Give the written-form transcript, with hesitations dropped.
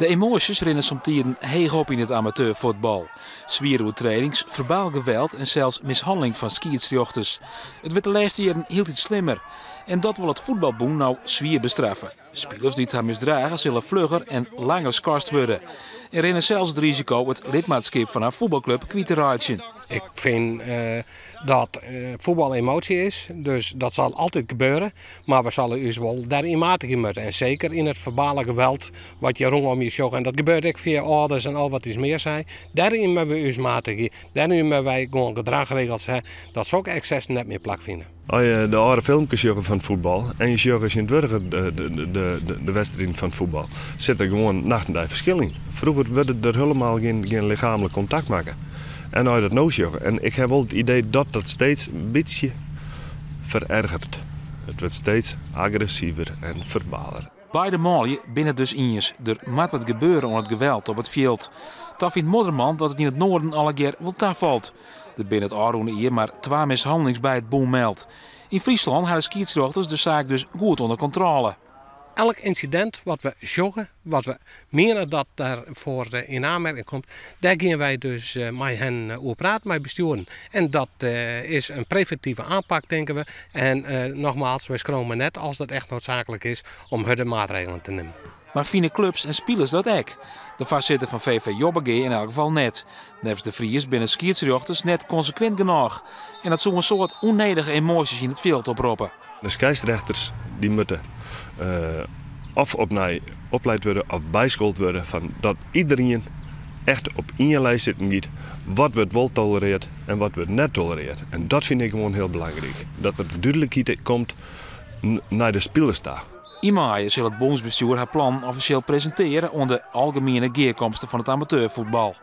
De emoasjes rinne somtiden heech op yn it amateurfuotbal. Swiere oertredings, ferbaal geweld en sels mishanneling fan skiedsrjochters. It wurdt de lêste jierren hieltyd slimmer. En dat wol it fuotbalbûn no swier bestraffe. Spilers dy't har misdrage sille flugger en langer skorst wurde. En rinne sels it risiko it lidmaatskip fan har fuotbalklup kwyt te reitsjen. Ik fyn dat fuotbal emotie is, dus dat sal altyd gebeure. Mar we sille ús wol dêryn matigje moatte. En seker yn it ferbale geweld wat je rûnom je sjogge. En dat gebeurt ek fia âlders en al wat ús mear sei. Dêryn moatte we ús matigje. Dêryn moatte wy gewoan gedrachregels ha dat sokke eksessen net mear plakfine. As je de âlde filmkes sjogge fan it fuotbal en je sjogge tsjintwurdich de wedstriden fan it fuotbal, sit der gewoan nacht en dei ferskil yn. Froeger wurde der hielendal gjin lichaamlik kontakt makke. En as je dat no sjogge, en ik ha wol it idee dat dat steeds in bytsje ferergeret. It wurdt steeds agressiver en ferbaler. Beide manlju binne it dus iens, der moat wat gebeure oan it geweld op it fjild. Toch fynt Modderman dat it yn it Noarden allegear wol tafalt. Der binne it ôfrûne jier mar twa mishannelings by it bûn meld. Yn Fryslân ha de skiedsrjochters de saak dus goed ûnder kontrôle. Elk ynsidint wat we sjogge, wat we miene dat dêrfoar yn oanmerking komt, dêr gean wy dus mei hen oer praten, mei bestjoeren. En dat is in previntive aanpak, tinke we. En nogmaals, wy skrome net as dat echt noodzaaklik is om hurde maatregelen te nimmen. Mar fine klups en spilers dat ek? De foarsitter fan VV Jobbegea yn elk gefal net. Neffens De Vries binne skiedsrjochters net konsekwint genôch. En dat soe in soad ûnnedige emoasjes yn it fjild oproppe. De skeidsrechters dy moatte of opnij opleid wurde of byskoold wurde fan dat iderien echt op ien lijn sitten giet. Wat wurdt wol tolereard en wat wurdt net tolereard. En dat fyn ik gewoan hiel belangryk. Dat der dúdlikheid komt nei de spilers ta. Yn maaie sil it bûnsbestjoer har plannen offisjeel presintearje oan de algemiene gearkomste fan it amateurfuotbal.